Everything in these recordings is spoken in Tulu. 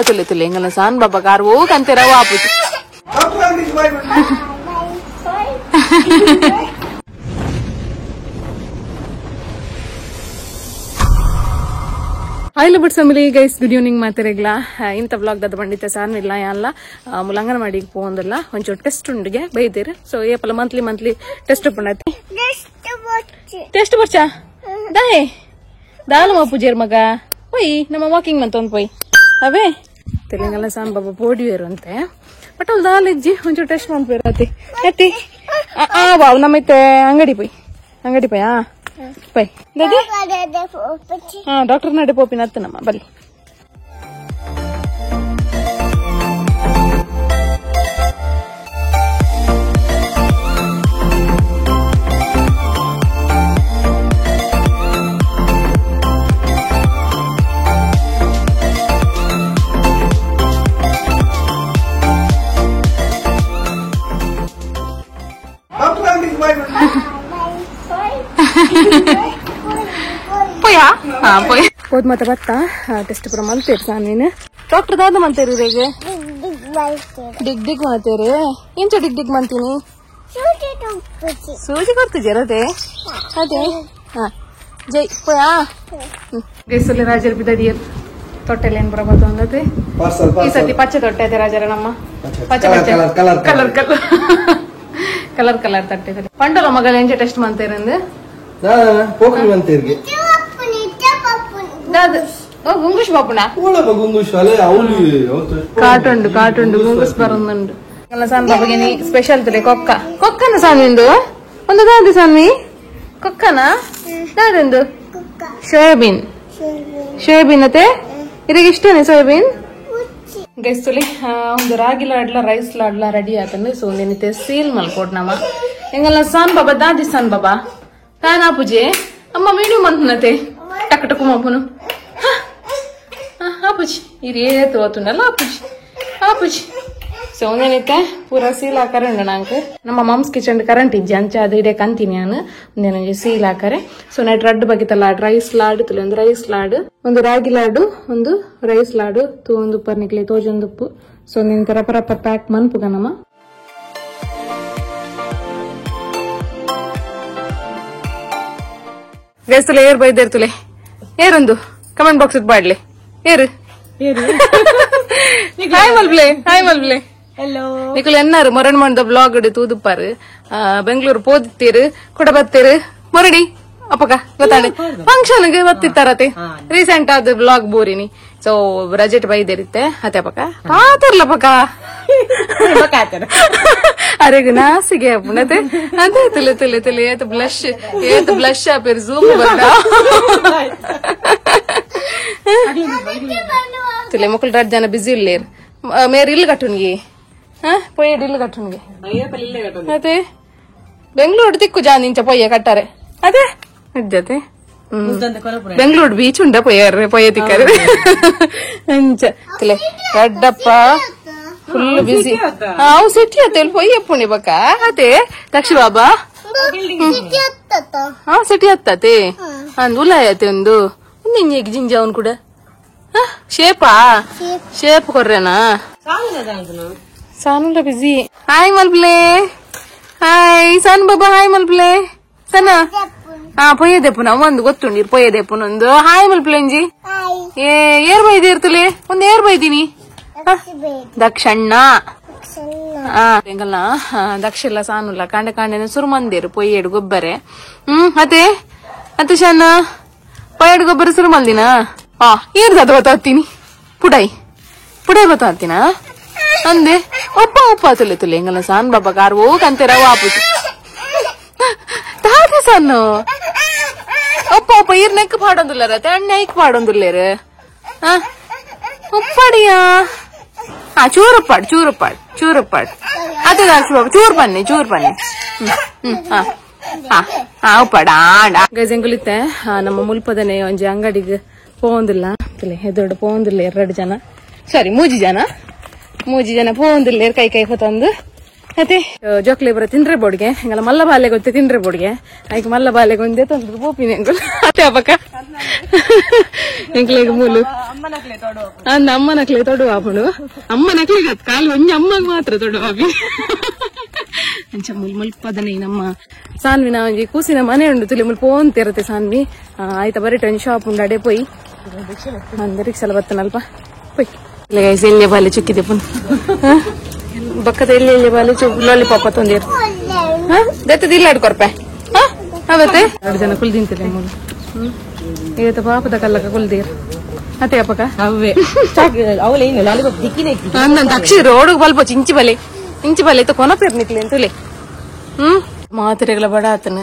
ತುಲೆ ತುಲೆ ಎಂಗಲ ಸಾನ್ ಬಾಬಾ ಕಾರ್ ಹೋಗ್ ಅಂತೀರ ವಾಪಸ್. Hi but family guys, good evening ಮಾತಾಡಿಗ್ಲಾ. ಇಂಥ ಬ್ಲಾಗ್ ದಾದ ಬಂಡಿತ್ತೆ ಸಾನ್ ಇಲ್ಲ ಯಾನ್ಲ ಮುಲಂಗನ ಮಾಡಿ ಪೋಂದಲ್ಲ ಒಂಚೂರು ಟೆಸ್ಟ್ ಉಂಡಿಗೆ ಬೈದಿರ. ಸೊ ಏಪಲ monthly monthly test ಪುಂಡತಿ test ಬರ್ಚಾ ದಾಯೆ ದಾಲ ಮಾಪುಜೇರ್ ಮಗ ಪೋಯ್ ನಮ್ಮ ವಾಕಿಂಗ್ ಮಂತ ಒಂದು ಪೋಯ್ ಅವೇ ತೆಲಂಗಾಣ ಸಾನ್ ಬಾಬಾ ಪೋಡಿಯರು ಅಂತೆ. ಬಟ್ ಅಲ್ಲಿ ದಾಲ್ ಇಜ್ಜಿ ಒಂಚೂರು ಟೆಸ್ಟ್ ಮಾಡ್ಬೇರು ಅತಿ ಅತಿ ಆ ಬಾವು ನಮ್ಮೈತೆ ಅಂಗಡಿ ಪೋಯ್ ಅಂಗಡಿ ಪೋಯಾ ಪೈ ದಾದಿ. ಹಾ ಡಾಕ್ಟರ್ ನಡೆ ಪೋಪಿನ ಅತ್ತನಮ್ಮ ಬಲ್ಲಿ. ಪೋಯಾ ಹಾ ಪೋಯ್ ಹೋದ್ ಮತ್ತೆ ಬತ್ತ ಟೆಸ್ಟ್ ಪೂರ ಮಲ್ತೇರಿ ಸಾನ್ ನೀನು. ಡಾಕ್ಟರ್ ದಾದ ಮಲ್ತೇರಿ ರೇಗೆ ಡಿಗ್ ಡಿಗ್ ಮಾಡ್ತೇರಿ. ಎಂಚ ಡಿಗ್ ಡಿಗ್ ಮಾಡ್ತೀನಿ? ಸೂಜಿ ಕೊಡ್ತಿದ್ದೀರ ಅದೇ ಅದೇ. ಹಾ ಜೈ ಪೋಯಾ. ಗೈಸಲ್ಲಿ ರಾಜರ್ ಬಿದ್ದಡಿಯರ್ ತೊಟ್ಟೆಲ್ಲ ಏನ್ ಬರಬಹುದು ಅಂದತೆ. ಈ ಸತಿ ಪಚ್ಚೆ ತೊಟ್ಟೆ ಅದೇ ರಾಜರ ನಮ್ಮ ಪಚ್ಚೆ ಪಚ್ಚೆ colour colour colour colour ತಟ್ಟೆ. ಪಂಡಲ ಮಗಳ ಎಂಚ ಟೆಸ್ಟ್ ಮಾಡ್ತೇರಂದು ಗುಂಗುಶ್ ಬಾಪುಣ ಕಾಟುಂಡು ಕಾಟುಂಡು ಗುಂಗುಸ್ ಬರೋದುಂಡು. ಸಾನ್ ಬಾಬುಗೆ ಸ್ಪೆಷಲ್ ತುಲೆ ಕೊಕ್ಕ ಕೊಕ್ಕನ ಸಾನ್ವಿಂದು ಒಂದು ದಾದಿ ಸಾನ್ವಿ ಕೊಕ್ಕನ ದಾದೊಂದು ಸೋಯಾಬೀನ್ ಸೋಯಾಬೀನ್ ಅತ್ತೆ ಇದಕ್ಕೆ ಇಷ್ಟನೇ ಸೋಯಾಬೀನ್. ಗೈಸ್ ತುಲೆ ಒಂದು ರಾಗಿ ಲಾಡ್ಲ ರೈಸ್ ಲಾಡ್ಲ ರೆಡಿ ಆತಂದ್ರೆ. ಸೊ ಒಂದೇನಿತೆ ಸೀಲ್ ಮಲ್ಕೊಡ್ ನಮ್ಮ ಎಂಗಲ್ಲ ಸಾನ್ ಬಾಬಾ ದಾದಿ ಸಾನ್ ಬಾಬಾ ತಾನಾ ಪೂಜೆ ಅಮ್ಮ ವೀಡಿಯೋ ಮಂತನತೆ ಟಕ್ ಟಕ್ ಮಾಪುನು. ಆಪುಜಿ ಇರೇತು ಓತುಂಡಲ್ಲ ಆಪುಜಿ ಆಪುಜಿ. ಸೊ ಒಂದೇನೈತೆ ಪೂರ ಸೀಲ್ ಹಾಕರೆ ಉಂಡು ನಂಗೆ ನಮ್ಮ moms kitchen current ಇಜ್ಜಿ ಅಂಚ ಅದು ಇಡೇ ಕಂತೀನಿ ನಾನು ಒಂದೇನಂಜಿ ಸೀಲ್ ಹಾಕರೆ. ಸೊ ನೈಟ್ ರಡ್ಡು ಬಗಿತ ಲಾಡ್ ರೈಸ್ ಲಾಡು ತುಲೆ ಒಂದು ರೈಸ್ ಲಾಡು ಒಂದು ರಾಗಿ ಲಾಡು ಒಂದು ರೈಸ್ ಲಾಡು ತೂ ಒಂದು ಪರ್ನಿಕ್ಲೆ ತೋಜೊಂದುಪ್ಪು. ಸೊ ನಿನ್ ರಪ್ಪ ರಪ್ಪ ಪ್ಯಾಕ್ ಮನ್ಪುಗ ನಮ್ಮ ಗೈಸ್ ತುಲೆ ಏರ್ ಬೈದೇರ್ ತುಲೆ ಏರೊಂದು ಕಮೆಂಟ್ ಬಾಕ್ಸ್ it ಬಾಡ್ಲಿ ಏರು. ಹಾಯ್ ಮಲ್ಬ್ಲೆ ಹಾಯ್ ಮಲ್ಬ್ಲೆ. ಹಲೋ ನಿಕುಲ್ ಎನ್ನಾರು ಮೊರನ್ ಮಂದ ಬ್ಲಾಗ್ ತೂದುಪ್ಪಾರು ಬೆಂಗಳೂರು ಪೋದಿತ್ತೀರು ಕೊಡ ಬತ್ತೀರು ಮೊರಡಿ ಅಪ್ಪಕ ಗೊತ್ತಾಂಡೆ ಫಂಕ್ಷನ್ ಗೆ ಬತ್ತಿತ್ತಾರತೆ ರೀಸೆಂಟ್ ಆದ ಬ್ಲಾಗ್ ಬೋರಿನಿ. ಸೊ ರಜೆಟ್ ಬೈದೇರಿತ್ತೆ ಅತ್ತೆ ಅಪ್ಪಕ ಪಾತರ್ಲ ಪಕ್ಕ ಅರೆಗ್ ನಾಸಿಗೆ ಅಪ್ಪನತೆ ಅದೇ ತುಲೆ ತುಲೆ ತುಲೆ ಏತ್ ಬ್ಲಶ್ ಏತ್ ಬ್ಲಶ್ ಆಪೇರ್ ಝೂಮ್ ಬಂದ ತುಲೆ ಮಕ್ಕಳು ರಡ್ ಜನ ಬಿಸಿ ಇಲ್ಲೇರ್ ಮೇರ್ ಇಲ್ಲಿ ಕಟ್ಟುನ್ಗೆ. ಹಾ ಪೊಯ್ಯಡ್ ಇಲ್ಲಿ ಕಟ್ಟುನ್ಗೆ ಅದೇ ಬೆಂಗಳೂರು ತಿಕ್ಕು ಜಾನ್ ಇಂಚ ಪೊಯ್ಯ ಕಟ್ಟಾರೆ ಅದೇ ಅಜ್ಜತೆ. ಬೆಂಗಳೂರು ಬೀಚ್ ಉಂಡ ಪೊಯ್ಯಾರ ಪೊಯ್ಯ ತಿಕ್ಕಾರೆ ಅಂಚ ತುಲೆ ರಡ್ಡಪ್ಪ ಫುಲ್ ಬಿಸಿ. ಅವು ಸಿಟಿ ಅತ್ತೆ ಪೊಯ್ಯ ಪುಣಿ ಬಕ್ಕ ಅದೇ ದಕ್ಷ ಬಾಬಾ. ಹಾ ಸಿಟಿ ಹತ್ತತೆ ಅಂದ್ ಉಲಾಯತೆ ಒಂದು ಒಂದು ಜಿಂಜ ಅವನ್ ಕೂಡ ಶೇಪಾ ಶೇಪ್ ಕೊರ್ರೆನಾ ಸಾನುಲ ಬಿಸಿ. ಹಾಯ್ ಮಲ್ಪ್ಲೆ ಹಾಯ್ ಸನ್ ಬಾಬಾ ಹಾಯ್ ಮಲ್ಪ್ಲೆ ಸಣ್ಣ. ಹಾ ಪೊಯ್ಯದೆಪ್ಪುನ ಒಂದು ಗೊತ್ತುಂಡಿರ್ ಪೊಯ್ಯದೆಪ್ಪುನ ಒಂದು ಹಾಯ್ ಮಲ್ಪ್ಲೆ ಅಂಜಿ. ಏ ಏರ್ ಬೈದಿ ಇರ್ತಲೆ ಒಂದ್ ಏರ್ ಬೈದಿನಿ ದಕ್ಷಣ್ಣ. ಎಂಗಲ್ಲ ದಕ್ಷ ಇಲ್ಲ ಸಾನುಲ್ಲ ಕಾಂಡೆ ಕಾಂಡೆ ಸುರು ಮಂದಿರು ಪೊಯ್ಯೆಡು ಗೊಬ್ಬರೆ. ಅದೇ ಅತ್ತೆ ಶಾನ ಪೊಯ್ಯೆಡು ಗೊಬ್ಬರ ಸುರು ಮಲ್ದಿನ. ಆ ಏರ್ದ ಬತ್ತಾತ್ತೀನಿ ಪುಡಾಯಿ ಪುಡಾಯಿ ಬತ್ತಾತ್ತೀನ ಅಂದೆ ಒಪ್ಪ ಒಪ್ಪ ತುಲೆ ತುಲೆ ಎಂಗಲ್ಲ ಸಾನ್ ಬಾಬಾ ಕಾರ್ ಹೋಗ್ ಅಂತೀರ ವಾಪಸ್ ತಾತೆ ಸಣ್ಣ ಒಪ್ಪ ಒಪ್ಪ ಈರ್ ನೆಕ್ ಪಾಡೊಂದುಲ್ಲಾರ ಅಣ್ಣ ಐಕ್ ಪಾಡೊಂದುಲ್ಲೇರು. ಉಪ್ಪಾಡಿಯಾ ಹಾ ಚೂರುಪ್ಪಾಡು ಚೂರುಪ್ಪಾಡು ಚೂರುಪ್ಪಾಡು ಅದೇ ದಾಕ್ಷ ಬಾಬಾ ಚೂರು ಬನ್ನಿ ಚೂರು ಬನ್ನಿ. ಹ್ಮ್ ಹಾ ಹಾ ಹಾ ಉಪ್ಪಾಡ ಆಂಡ ಗೈಸ್ ಎಂಗುಲಿತ್ತೆ ನಮ್ಮ ಮುಲ್ಪದನೆ ಒಂಜಿ ಅಂಗಡಿಗೆ ಪೋಂದಿಲ್ಲ ತುಲೆ ಎದೊಡ್ಡ ಪೋಂದಿಲ್ಲ ಎರಡು ಜನ ಸಾರಿ ಮೂಜಿ ಜನ ಮೂಜಿ ಜನ ಪೋಂದಿಲ್ಲ ಕೈ ಕೈ ಹೊತ್ತಂದು ಅದೇ ಜೋಕ್ಲೆ ಬರ ತಿಂದ್ರೆ ಬೋಡ್ಗೆ ಎಂಗಲ ಮಲ್ಲ ಬಾಲೆ ಗೊತ್ತೆ ತಿಂದ್ರೆ ಬೋಡ್ಗೆ ಐಕ್ ಮಲ್ಲ ಬಾಲೆ ಗೊಂದೆ ತಂದು ಪೋಪಿನಿ ಎಂಗುಲ್ ಅತ್ತೆ ಅಪಕ ಎಂಕ್ಲೆಗ್ ಮೂಲು ಅಂದ ಅಮ್ಮನಕ್ಲೆ ತೊಡು ಆಪುಂಡು ಅಮ್ಮನಕ್ಲೆ ಕಾಲು ಒಂಜಿ ಅಮ್ಮಗ್ ಮಾತ್ರ ತೊಡು ಆಪಿ ಅಂಚ ಮುಲ್ ಮುಲ್ಪದನೆ ನಮ್ಮ ಸಾನ್ವಿನ ಒಂಜಿ ಕೂಸಿನ ಮನೆ ಉಂಡು ತುಲಿ ಮುಲ್ಪ ಪೋಂತಿರತ್ತೆ ಸಾನ್ವಿ ಆಯ್ತಾ ಬರೀಟ ಒಂಜಿ ಶಾಪ್ ಉಂಡು ಅಡೆ ಪೋಯಿ ಅಂದ ರಿಕ್ಷಾಲ ಬತ್ತನಲ್ಪ ಪೋಯ್ ಗೈಸ್ ಎಲ್ಲಿ ಬಾಲೆ ಚುಕ್ಕಿದೆ ಪುನ್ ಬಕ್ಕದ ಎಲ್ಲಿ ಎಲ್ಲಿ ಬಾಲೆ ಚು ಲಾಲಿಪಾಪ್ ತೊಂದಿರ್ ದತ್ತದ ಇಲ್ಲ ಆಡ್ಕೊರ್ಪೆ ಅವತ್ತೆ ಎರಡು ಜನ ಕುಲ್ ತಿಂತಿಲ್ಲ ಮೂಲು ಏತ ಪಾಪದ ಕಲ್ಲಕ ಕುಲ್ದೀರ್ ಅತ್ತೆ ಅಪ್ಪಕ ಅವೇ ಲಾಲಿಪಾಪ್ ದಿಕ್ಕಿನೇ ದಕ್ಷಿ ರೋಡ್ ಬಲ್ಪ ಇಂಚಿ ಬಲೆ ಇಂಚಿ ಬಲೆ ಇತ್ತ ಕೊನಪೇರ್ ನಿಕ್ಲೆ ಅಂತುಲೆ ಮಾತ್ರೆಗಳ ಬಡ ಆತನ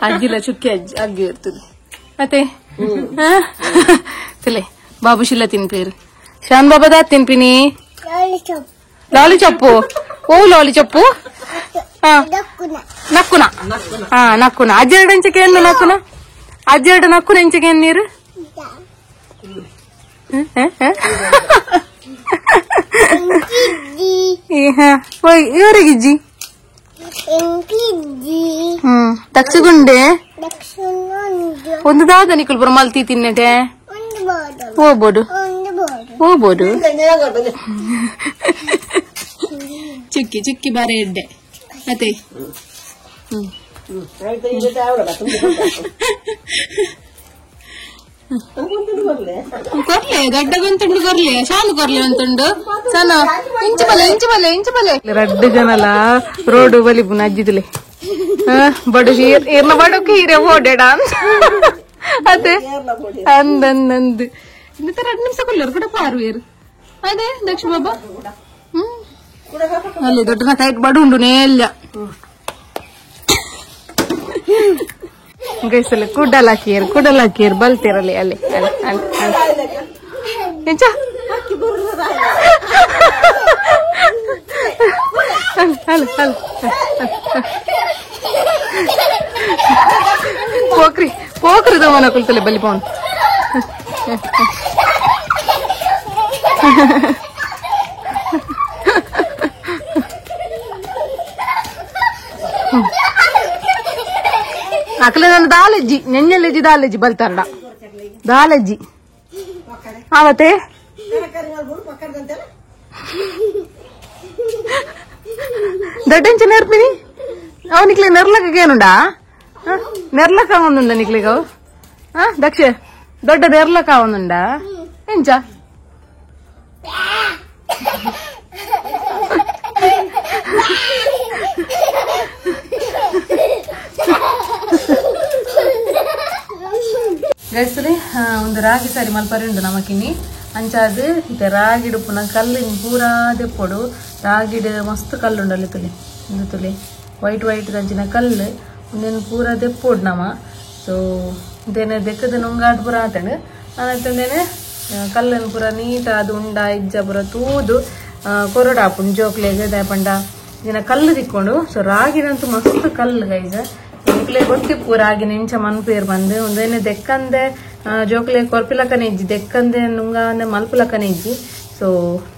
ಅಜ್ಜಿಲ ಚುಕ್ಕಿ ಅಜ್ಜಿ ಅಗ್ಗಿ ಇರ್ತದೆ ಅತ್ತೆ ತುಲೆ ಬಾಬು ಶಿಲ್ಲ ತಿನ್ಪೇರು ಶಾನ್ ಬಾಬಾ ತಿನ್ಪಿನಿ ಲಾಲಿ ಚಪ್ಪು ಓ ಲಾಲಿ ಚಪ್ಪು ನಕ್ಕುನ ಹಾ ನಕ್ಕುನ ಅಜ್ಜೆರಡು ಇಂಚಕ್ಕೆ ಏನು ನಕ್ಕುನ ಅಜ್ಜೆರಡು ನಕ್ಕುನ ಇಂಚಕ್ಕೆ ಏನು ನೀರು ಇವರಿಗಿಜ್ಜಿ ದಕ್ಷಗುಂಡೆ ಒಂದು ದಾದ ನಿಕುಲ್ ಬರ ಮಲ್ತಿ ತಿನ್ನಟೆ ಹೋಗ್ಬೋದು ಹೋಗ್ಬೋದು ಚುಕ್ಕಿ ಚುಕ್ಕಿ ಬಾರೆ ಎಡ್ಡೆ ಅತ್ತೆ ಕೊರ್ಲೆ ದೊಡ್ಡ ಗೊಂತುಂಡು ಕೊರ್ಲೆ ಶಾಲು ಕೊರ್ಲೆ ಅಂತುಂಡು ಸಣ್ಣ ಇಂಚು ಬಲೆ ಇಂಚು ಬಲೆ ಇಂಚು ಬಲೆ ರಡ್ಡು ಜನಲ ರೋಡು ಬಲಿ ಅಜ್ಜಿದುಲೆ ಬಡು ಏರ್ನ ಬಡಕ್ಕೆ ಹೀರೆ ಓಡೇಡ ಅದೇ ಅಂದಂದಂದು ಇನ್ನಿತರ 2 ನಿಮಿಷ ಕೊಲ್ಲರು ಕೂಡ ಪಾರು ಏರು ಅದೇ ದಕ್ಷ ಬಾಬಾ ಅಲ್ಲಿ ದೊಡ್ಡ ಕೈಟ್ ಬಡು ಉಂಡು ನೇಲ್ಲ ಗೈಸಲ್ಲ ಕುಡಲ್ ಹಾಕಿಯರು ಕುಡಲ್ ಹಾಕಿಯರು ಬಲ್ತಿರಲಿ ಅಲ್ಲಿ ಅಲ್ಲಿ ಅಲ್ಲಿ ಎಂಚ ಅಲ್ಲ ಅಲ್ಲ ಪೋಕ್ರಿ ಪೋಕ್ರಿ ದೋಮನ ಕುಲ್ತಲೆ ಬಲಿ ಪವನ್ ಅಕಲೆ ನನ್ನ ದಾಲಜ್ಜಿ ನೆನ್ನೆಲ್ಲಜ್ಜಿ ದಾಲಜ್ಜಿ ಬಲ್ತಾರಡ ದಾಲಜ್ಜಿ ಆವತ್ತೆ ದೊಡ್ಡಂಚ ನೆರ್ಪಿನಿ ಅವನಿಕ್ಲೆ ನೆರ್ಲಕ್ಕ ಏನುಂಡಾ ನೆರ್ಲಕ್ಕ ಒಂದುಂಡ ನಿಕ್ಲಿಗ ದಕ್ಷ ದೊಡ್ಡ ನೆರ್ಲಕ್ಕ ಒಂದುಂಡ ಎಂಚ ಗೈಸಲಿ ಒಂದು ರಾಗಿ ಸಾರಿ ಮಲ್ಪರಿ ಉಂಡು ನಮಕಿನಿ ಅಂಚಾದ್ ಇತ್ತೆ ರಾಗಿಡು ಪುನಃ ಕಲ್ಲು ಪೂರಾ ದೆಪ್ಪೊಡು ರಾಗಿಡು ಮಸ್ತ್ ಕಲ್ಲು ಅಲ್ಲಿ ತುಲಿ ಇಂದು ತುಲಿ ವೈಟ್ ವೈಟ್ ದಂಚಿನ ಕಲ್ಲು ಒಂದೇನು ಪೂರಾ ದೆಪ್ಪೊಡು ನಮ ಸೊ ಇದೇನೆ ದೆಕ್ಕದ ನುಂಗಾದ ಪೂರ ಆತಂಡು ಆನಂತಂದೇನೆ ಕಲ್ಲನ್ನು ಪೂರ ನೀಟ್ ಅದು ಉಂಡ ಇಜ್ಜ ಪೂರ ತೂದು ಕೊರಡ ಆಪುಂಡು ಜೋಕ್ಲೆಗ್ ದಾಯಪಂಡ ದಿನ ಕಲ್ಲು ತಿಕ್ಕೊಂಡು ಸೊ ರಾಗಿನಂತೂ ಮಸ್ತ್ ಕಲ್ಲು ಗೈಸ್ ಜೋಕ್ಲೆ ಗೊತ್ತಿಪ್ಪು ರಾಗಿ ನೆಂಚ ಮನ್ಪೇರ್ ಬಂದು ಒಂದೇನೆ ದೆಕ್ಕಂದೆ ಜೋಕ್ಲೆ ಕೊರ್ಪಿಲಕ್ಕನೆ ಇಜ್ಜಿ ದೆಕ್ಕಂದೆ ನುಂಗಾಂದೆ ಮಲ್ಪುಲಕ್ಕನೆ ಇಜ್ಜಿ ಸೊ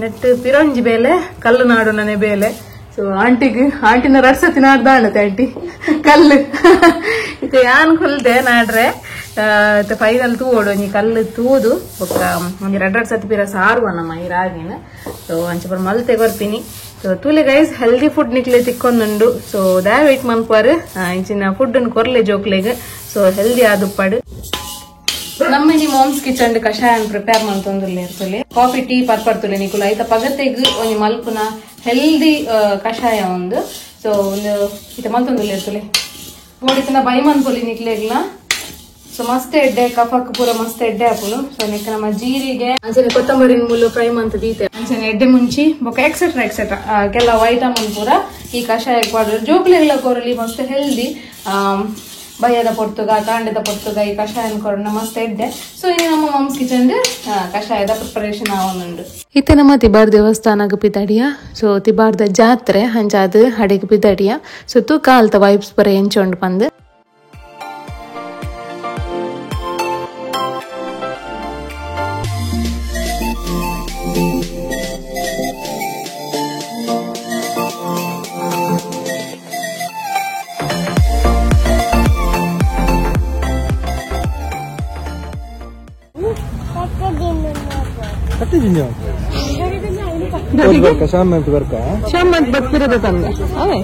ನೆಟ್ ಪಿರಂಜಿ ಬೇಲೆ ಕಲ್ಲು ನಾಡು ನನೆ ಬೇಲೆ ಸೊ ಆಂಟಿಗ್ ಆಂಟಿನ ರಡ್ಸತಿ ನಾಡ್ದಾಣತೆ ಆಂಟಿ ಕಲ್ಲು ಇತ್ತೆ ಯಾನ್ ಕುಲ್ದೆ ನಾಡ್ರೆ ಫೈನಲ್ ತೂವೋಡು ಒಂಜಿ ಕಲ್ಲು ತೂದು ಬೊಕ್ಕ ಒಂಜಿ ರಡ್ಡ್ ರಡ್ಡ್ ಸತಿ ಪಿರ ಸಾರುವ ನಮ್ಮ ಈ ರಾಗಿನ ಸೊ ಅಂಚ ಪೂರ ಮಲ್ತೆ ಕೊರ್ಪಿನಿ ಸೊ ತೂಲೆ ಗೈಸ್ ಹೆಲ್ದಿ ಫುಡ್ ನಿಕ್ಲೆ ತಿಕ್ಕೊಂದುಂಡು ಸೊ ದಯವಿಟ್ಟು ಮನ್ಪರ್ ಇಂಚಿನ ಫುಡ್ ಕೊರ್ಲೆ ಜೋಕ್ಲೆಗ್ ಸೊ ಹೆಲ್ದಿ ಆದುಪ್ಪಾಡು ನಮ್ಮ ಮಾಮ್ಸ್ ಕಿಚನ್ ಕಷಾಯ ಪ್ರಿಪೇರ್ ಮಂತೊಂದುಲ್ಲೆ ಇರ್ತುಲೆ ಕಾಫಿ ಟೀ ಪರ್ಪರ್ತುಲೆ ನಿಕುಲು ಐತ ಪಗತೆಗ್ ಒಂಜಿ ಮಲ್ಪುನ ಹೆಲ್ದಿ ಕಷಾಯ ಒಂದು ಸೊ ಒಂದು ಇತ ಮಲ್ತೊಂದುಲ್ಲೆ ಇರ್ತುಲೆ ಬೋಡಿತನ ಬೈ ಮನ್ಪೊಲಿ ನಿಕ್ಲೆಗ್ಲ ಸೊ ಮಸ್ತ್ ಎಡ್ಡೆ ಕಫಕ್ ಪೂರ ಮಸ್ತ್ ಎಡ್ಡೆ ಆಪುನು ಸೊ ನೆಕ್ ನಮ್ಮ ಜೀರಿಗೆ ಅಂಚನೆ ಕೊತ್ತಂಬರಿ ಮುಲ್ಲು ಫ್ರೈ ಮಂತ ದೀತೆ ಅಂಚನೆ ಎಡ್ಡೆ ಮುಂಚಿ ಬೊಕ ಎಕ್ಸೆಟ್ರಾ ಎಕ್ಸೆಟ್ರಾ ಕೆಲವು ಐಟಮ್ ಪೂರ ಈ ಕಷಾಯ ಜೋಕ್ಲೆಗ್ಲ ಕೊರಲಿ ಮಸ್ತ್ ಹೆಲ್ದಿ ಬಯ್ಯದ ಪೊರ್ತುಗ ಕಾಂಡದ ಪೊರ್ತುಗ ಈ ಕಷಾಯ ಕೊರಣ ಮಸ್ತ್ ಎಡ್ಡೆ ಸೊ ಇನ್ನು ನಮ್ಮ ಮಾಮ್ಸ್ ಕಿಚನ್ ಕಷಾಯದ ಪ್ರಿಪರೇಷನ್ ಆವೊಂದುಂಡು ಇತ್ತೆ ನಮ್ಮ ತಿಬಾರ್ ದೇವಸ್ಥಾನಗ್ ಪಿದಡಿಯ ಸೊ ತಿಬಾರ್ದ ಜಾತ್ರೆ ಅಂಚಾದ್ ಅಡೆಗ್ ಪಿದಡಿಯ ಸೊ ತೂಕ ಅಲ್ತ ವೈಬ್ಸ್ ಪೂರ ಎಂಚ ಉಂಡು ಪಂದ್ ಶಾಮಂತ್ ಬತ್ತಿರದ ತಂದ ಅವೇ.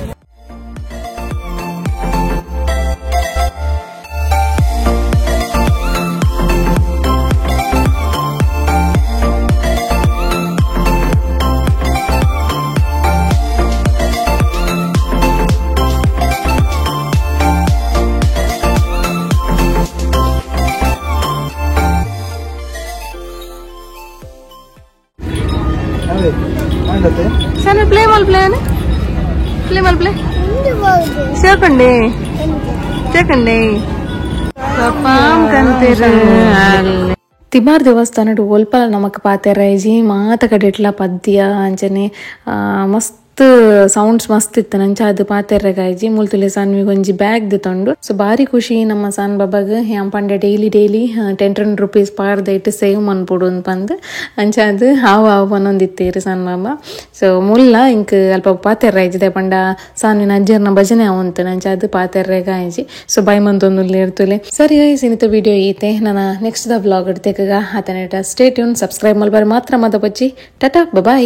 ಸಣ್ಣ ಪ್ಲೇ ಮಾಲ್ ಪ್ಲೇ ಪ್ಲೇ ಮಾಲ್ ಪ್ಲೇ ಸೇರ್ಕಂಡೆ ಸೇರ್ಕಂಡೆ ತಿಮಾರ್ ದೇವಸ್ಥಾನಡ್ ಒಲ್ಪ ನಮಕ್ ಪಾತೆರೈಜಿ ಮಾತ ಕಡೆಟ್ಲ ಪದ್ಯ ಅಂಚನೆ ಮಸ್ತ್ ಸೌಂಡ್ಸ್ ಮಸ್ತ್ ಇತ್ತು ನಂಚ ಅದು ಪಾತೆರಗಾಯ್ಜಿ ಮುಲ್ತುಲೆ ಸಾನ್ವಿಗ್ ಒಂಜಿ ಬ್ಯಾಗ್ ದಿತೊಂಡು. ಸೊ ಬಾರಿ ಖುಷಿ ನಮ್ಮ ಸಾನ್ ಬಾಬಾಗ್ ಯಾನ್ ಪಂಡೆ ಡೈಲಿ ಡೈಲಿ 10 ರುಪೀಸ್ ಪಾರ್ದೈಟ್ ಸೇವ್ ಮನ್ಪೊಡು ಪಂದ್ ಅಂಚ ಅದು ಹಾವು ಹಾವು ಪನ್ನೊಂದಿತ್ತೇರು ಸಾನ್ ಬಾಬಾ. ಸೊ ಮುಲ್ಲ ಇಂಕ್ ಅಲ್ಪ ಪಾತೆರೈಜಿದೆ ಪಂಡ ಸಾನ್ವಿನ ಅಜ್ಜರ್ನ ಭಜನೆ ಅವಂತು ನಂಚ ಅದು ಪಾತೆರಗಾಯ್ಜಿ. So bye ಮಂತೊಂದು ಇರ್ತುಲೆ. ಸರಿ ಗೈಸ್, ಇನ್ನಿತ ವಿಡಿಯೋ ಈತೆ ನನ್ನ next the vlog ಇಡ್ತೇಕ ಆತನೇಟ stay tune subscribe ಮಲ್ಬಾರಿ ಮಾತ್ರ ಮದ ಬಚ್ಚಿ. ಟಾಟಾ ಬಾಯ್.